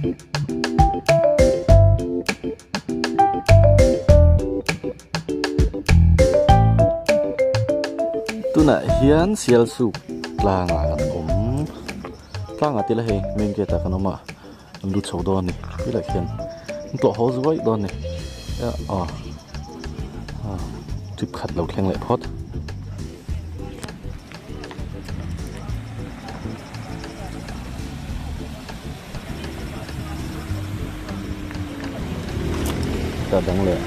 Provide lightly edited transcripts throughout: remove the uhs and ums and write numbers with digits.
Tunah hian Sialsuk tlangah kan awm tlangah tila hei main gate ah kan awm a an lut chho dawn a ni tilai khian an tlawh haw zuai dawn a ni aw trip khat lo thleng leh phawt. Ta dang leh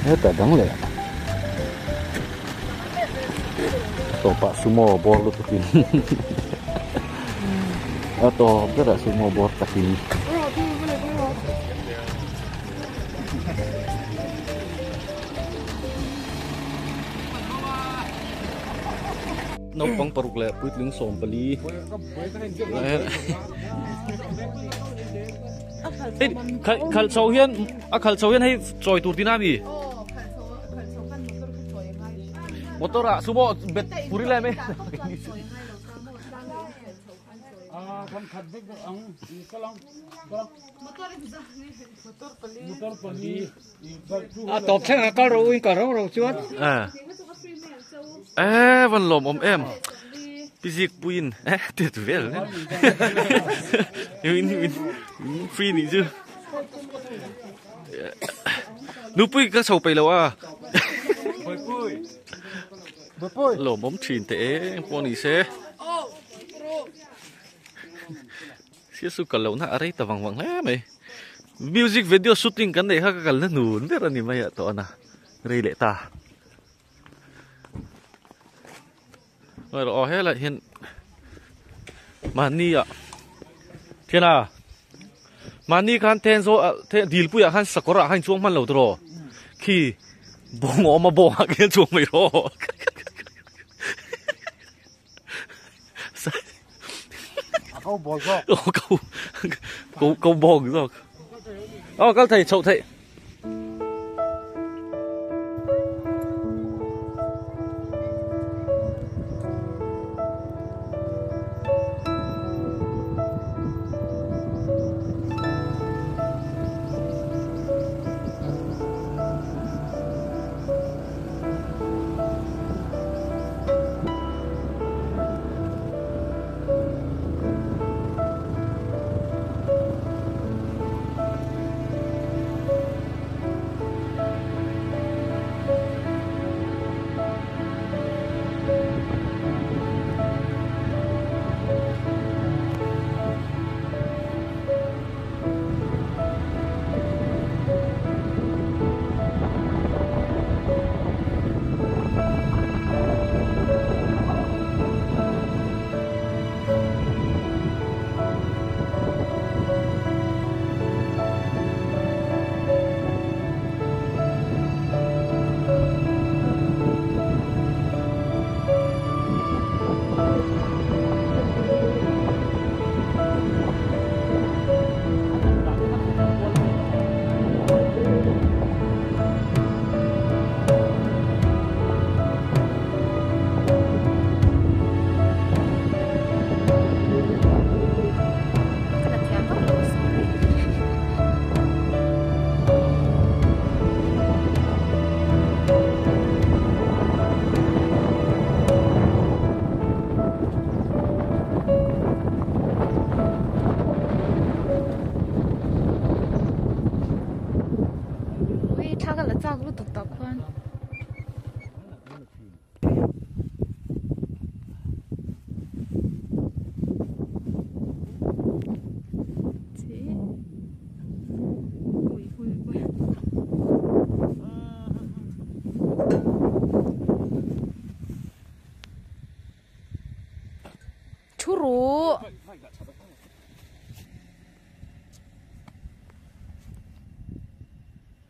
heta dang leh tawpah sumo bawr lutukin a tawp berah sumo bawr takin. Naupang paruk leh puitling 14 hei khal chho hian a khal chho hian hei chawi tur tina mi motor ah sumo bet puri lai mai A tawp thleng a kal ro in kal ro ro chuan. Eh van lawm awm em. Pi zik puiin eh ti tu vel. In in free ni chu. Nupui ka chho peih lo a. Lawm awm thin teh e pawh ni se. Sia chu kal lohna a rei ta vang vang hle mai. Music video shooting kan neih kha ka kalna hnun ber a ni mai a tawh a na rei leh ta. Aw helai hian mahni ah thian a mahni khan then zaw ah dilpui ah khan sakawr ah khan in chuang hman lo tawh khi bawng a awm a bawng ah khian chuang mai rawh. Câu bò zawk. Câu câu câu bò zawk. Ờ kal thei chhoh theih. Ui thla ka la chak lutuk tah khuan. Ui ui ui. Thu ru.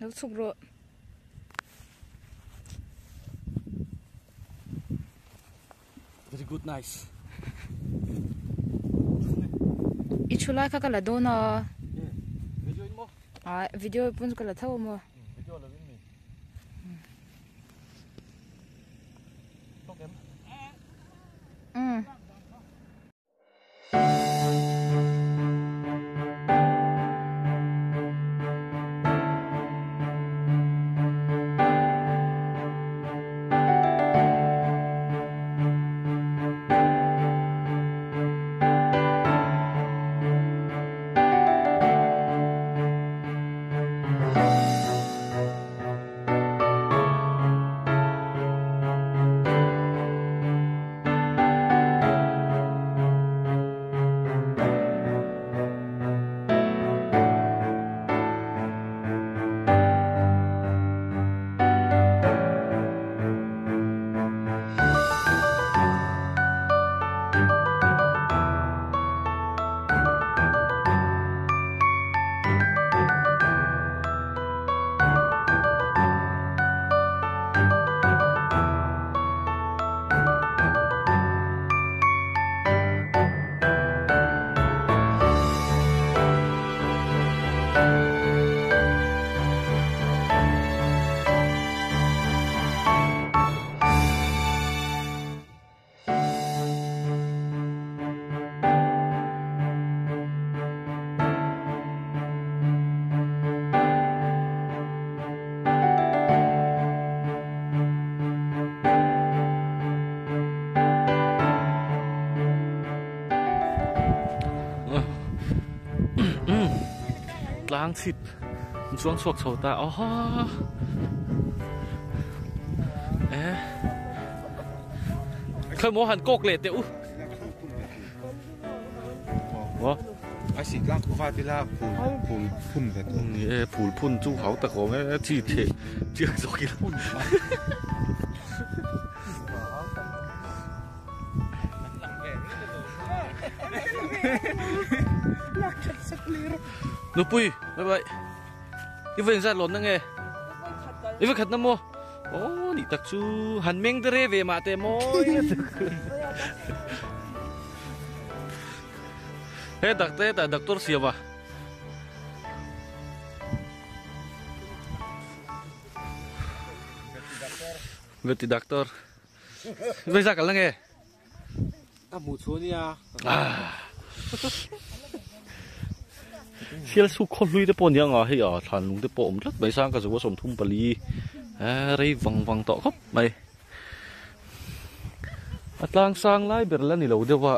Lo chhuk rawh. Very good nice. I thu lai kha ka la dawn a. Ah video pawn ka la tho maw. Video lo in mi. Tlang chhip an chuang chhuak chho ta awhaw e khawi maw han kawk leh teh u maw a si tlang khu va tila phul phul phun ve tu ni e phul phun chu hau tak awm e chi theh chiak zawk ila Nupui, bye bye. I va inzat lawn na nge? I va khat na maw? Aw nih tak chu han meng te re ve mah te maw. He dak te ta doctor siam a. Veti doctor. Vei za kal na nge? A hmuh chhuah nia. Sialsuk khaw hlui te pawh nia nga hei a thlan lung te pawh awm tlat mai sang ka zo a 34 rei vang vang tawh khawp mai. A tlang sang lai ber la ni lo deuh a.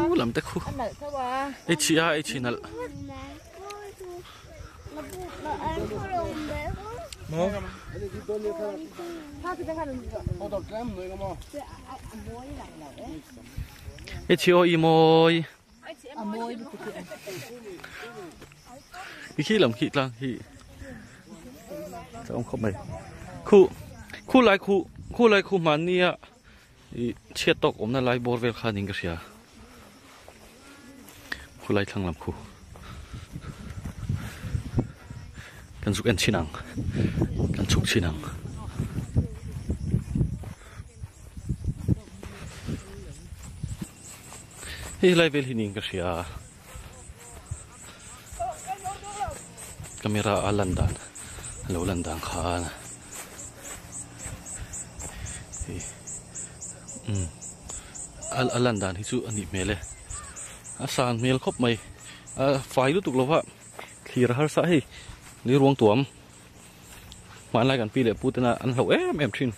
Khu lam te khu ei chi a ei chi nalh ei chi aw i mawi A mawi lutuk hi a. I khi lam khi tlang hi a awm khawp mai. Khu khu lai khu khu lai khu hmannia ih chhiat tawk awmna lai bawr vel kha niin ka hria. Khu lai thlang lam khu. Kan zuk en chhin ang. Kan chhuk chhin ang. Hei helai vel hi niin ka hria a camera a lan dan a lo lan dan khan hei umm a lan dan hi chu a nih hmel e a san hmel khawp mai a fai lutuk lo va thlir a harsa a hei ni ruang tuam hmanlai kan pi leh pu tena an hlauh em em thin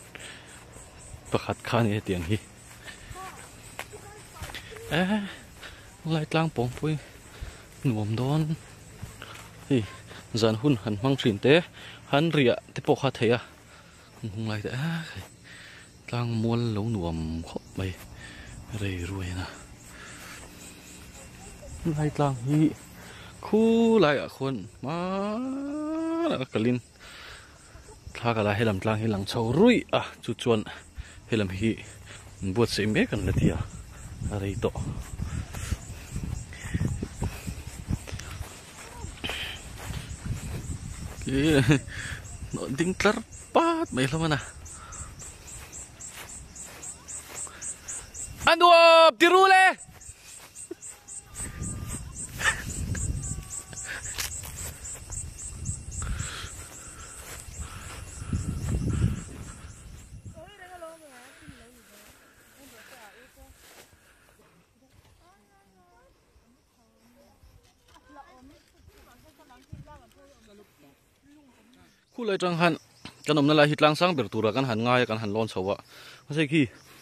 pakhat kha a ni hetiang hi. Eh lai tlang pawng pawh hi nuam dawn hei zan hun han hmang thin te han riah te pawh kha a theih a hung lai te eh hei tlang mual lo nuam khawp mai rei ruai a lai tlang hi khulaiah khuan hmanah kalin. Thla ka la helam tlang hi lang chho ruih a chu chuan helam hi an buatsaih mek an la ti a a rei tawh. Ding tlar pat mai hlawm a na. A nuam ti rul e! Khulai tang han kan awmna lai hi tlang sang ber tura kan han ngai a kan han lawn chho a mahse khi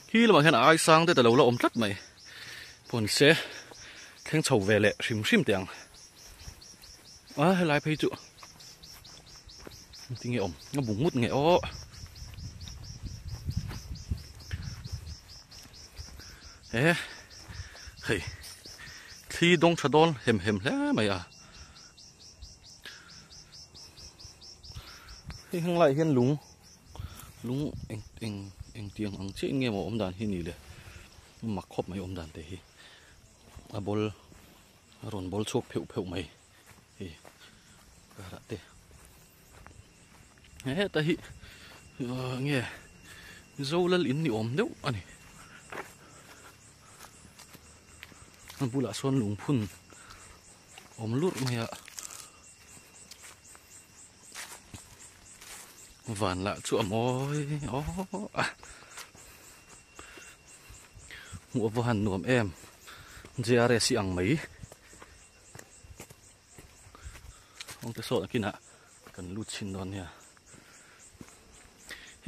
khi lamah hian a ai sang te ta lo la awm tlat mai pawn se thleng chho ve leh hrim hrim teh ang a helai phei chu tinge awm a bu ngut nge aw e hei thli dawng tha dawn hem hem hle mai a. Hei heng laiah hian lung lung eng eng eng tiang ang chiah in nge maw awm dan hi ni le mak khawp mai awm dan te hi a ball a rawn ball chhuak pheuh pheuh mai hei karah te heta hi nge zo lal in ni awm deuh a ni a bulah sawn lungphun. Awm lurh mai a van lah chu a mawi aw a hmuh a va han nuam em J R S hi ang mai awngte sawt a kinah kan lut chhin dawn nia.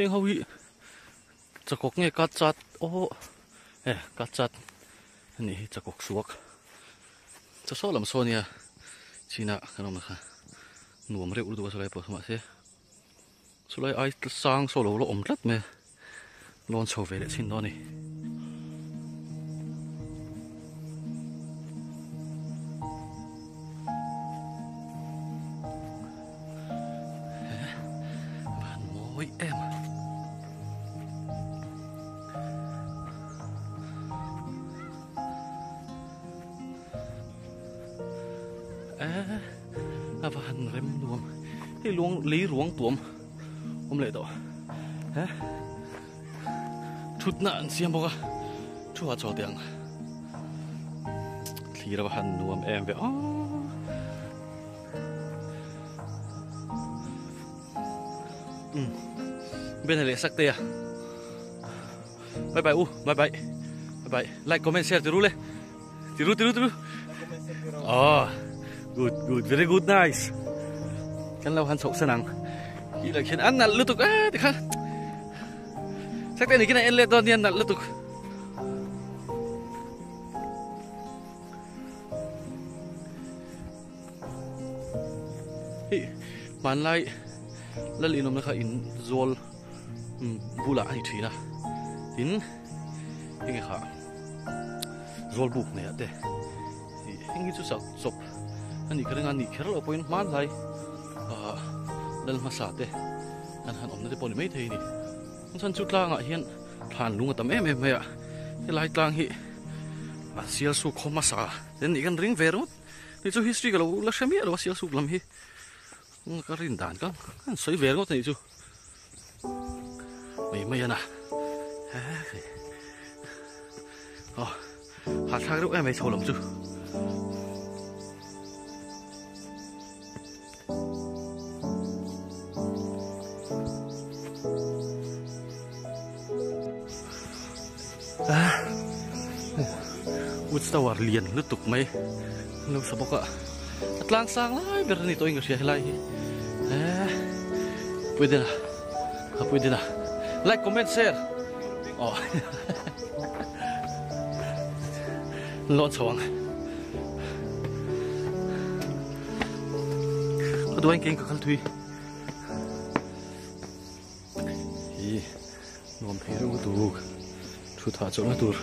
Heng ho hi chakawk nge ka chat aw e ka chat ani hi chakawk suak chaw saw lam saw nia china kan awm kha nuam reuh lutuk a chulai pawh mahse chulai ai sang saw lo la awm tlat mai lawn chho ve leh chin dawn a ni. Van mawi em. A va han rem nuam. Hei luang lei ruang tuam awm leh tawh. He thutna an siam bawk a thu ah chaw teh ang. Thlir a va han nuam em ve aw. Bena leh sak te a. Bye bye u, bye bye. Bye bye. Like, comment, share tiru le. Tiru tiru tiru. Oh, good good, very good, nice. Kan lo han chhoh san ang. Hi la khian an nalh lutuk e tikhan. Sak te ni kina en let dawn hian nalh lutuk. Hei hmanlai lal in awmna kha in zawl bulah a ni thin a tin enge kha zawl buk nei ah te heng hi chu sak chawp a nih ka ring a nih kher loh pawhin hmanlai ah lal hmasa te an han awmna te pawh a ni maithei a ni chuan chu tlangah hian thlan lung a tam em em mai a helai tlang hi a sial suk khaw hmasa te nih kan ring ve ringawt. Ni chu history ka lo la hre miah lo a sial suk lam hi ka rin dan ka kan sawi ve ringawt a nih chu mai mai ana aw hahthlak reuh em mai chho lam chu. Woods tower lian lutuk mai an lo sa bawk a a tlang sang lai ber a ni tawh in ka hria helai hi eh pui deuh a a pui deuh a like comment share aw lawn chho ang ka duain keng ka kal thui. Hi nuam thei reuh lutuk thu thah chawlhna tur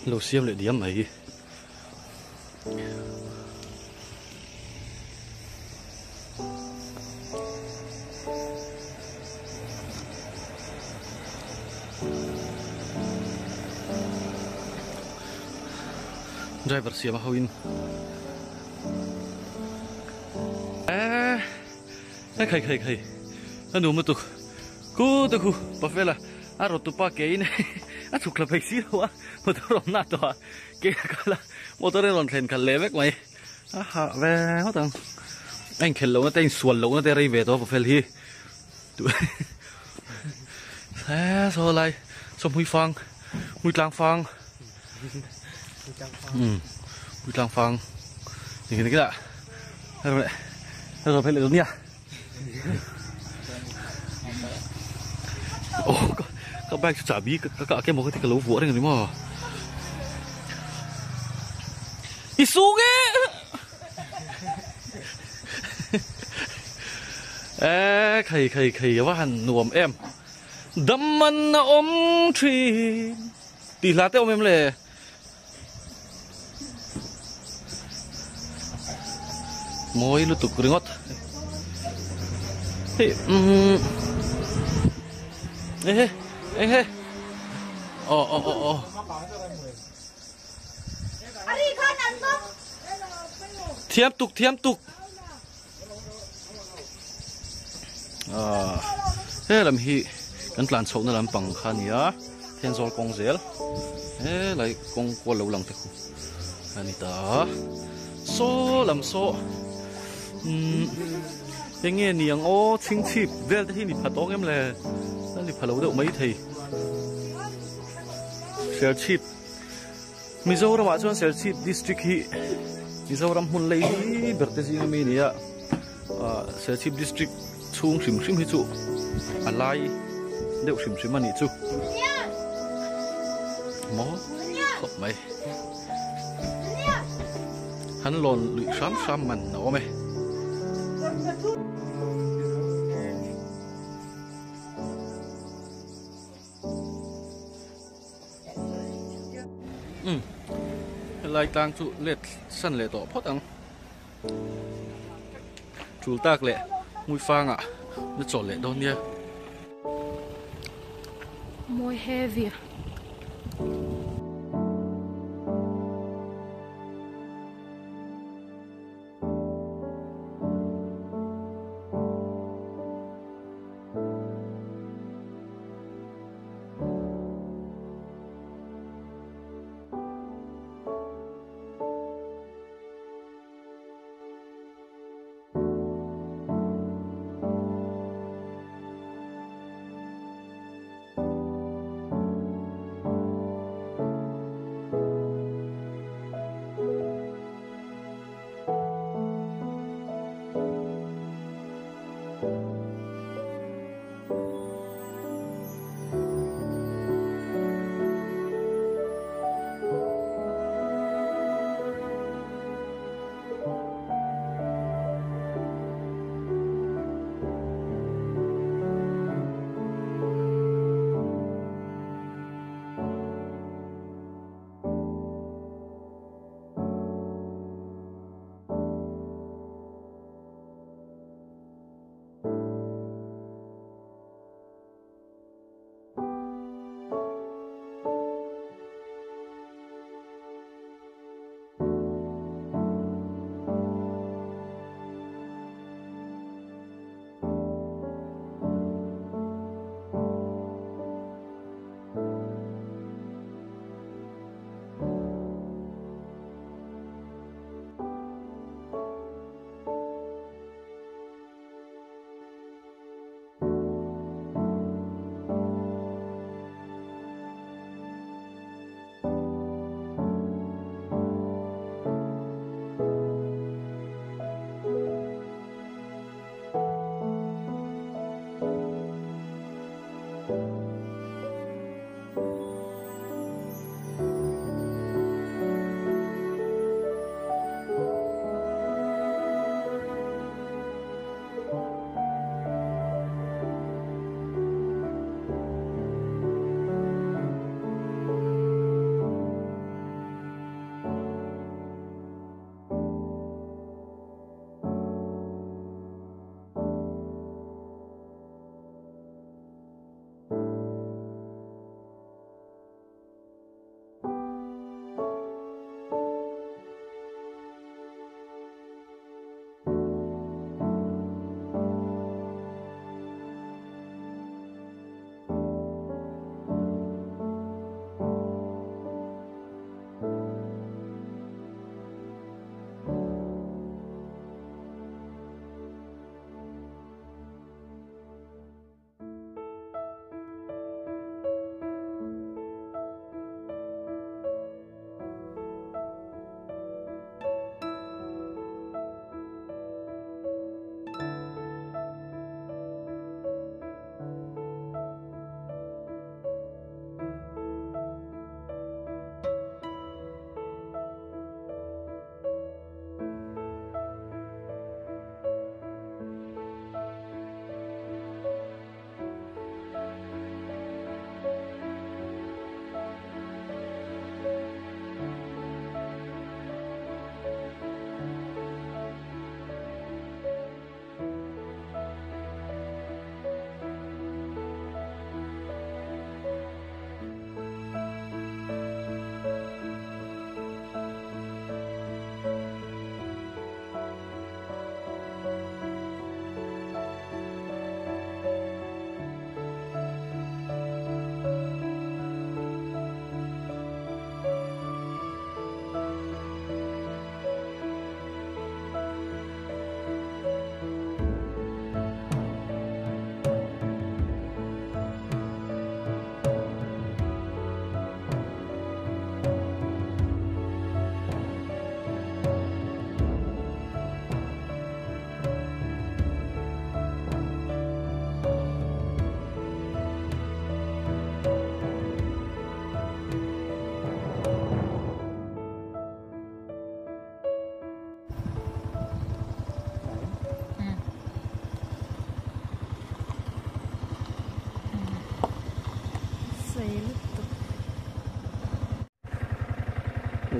lo siam leh diam mai. Driver siam a ho in eh. Hei khai khai khai a nuam lutuk ku te khu pafela a rawt tupa ke in a chhuk thla phei si lo a motor awm na tawh a ke a kal a motor in rawn thlen khalh leh vek mai a hah ve ngawt ang a inkhelh loh na te a insual loh na te rei ve tawh a pafel hi he saw lai saw hmui fang hmui tlang fang hmui tlang fang ni kila rồi phải lại nha ô các bác chả biết các cái một cái cái lỗ vũa này mà đi xuống ấy khầy khầy khầy quá hẳn nuồm em đâm ăn ôm truy tì lá teo em lệ Mawi lutuk ringawt. Hei umm ehe ehe aw aw aw aw. Thiam tuk thiam tuk. Ah he lam hi kan tlan chhohna lampang kha a ni a Thenzawl kawng zel helai kawng kual lo lang te khu a ni ta saw lam saw umm eng nge ni ang aw chhingchhip vel te hi ni pha tawng em le a ni pha lo deuh mai thei Serchhip Mizoram ah chuan Serchhip district hi Mizoram hmun lei hi ber te zing ami a ni a ah Serchhip district chhung hrim hrim hi chu a lai. deuh hrim hrim a nih chu. Maw khawp mai. Han lawn luih hram hram man a awm e. Umm helai tlang chu let san leh tawh phawt ang tul tak leh hmuifangah na chawl leh dawn nia. Mawi heavy.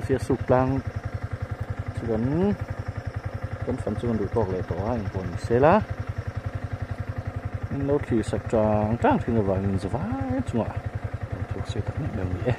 Sialsuk tlang chu kan kan fan chu kan duh tawk leh tawh a engpawh ni sela in lo thlir sak tang tang thin avangin zavai chungah kan thuk sei tak meuh meuh ni e.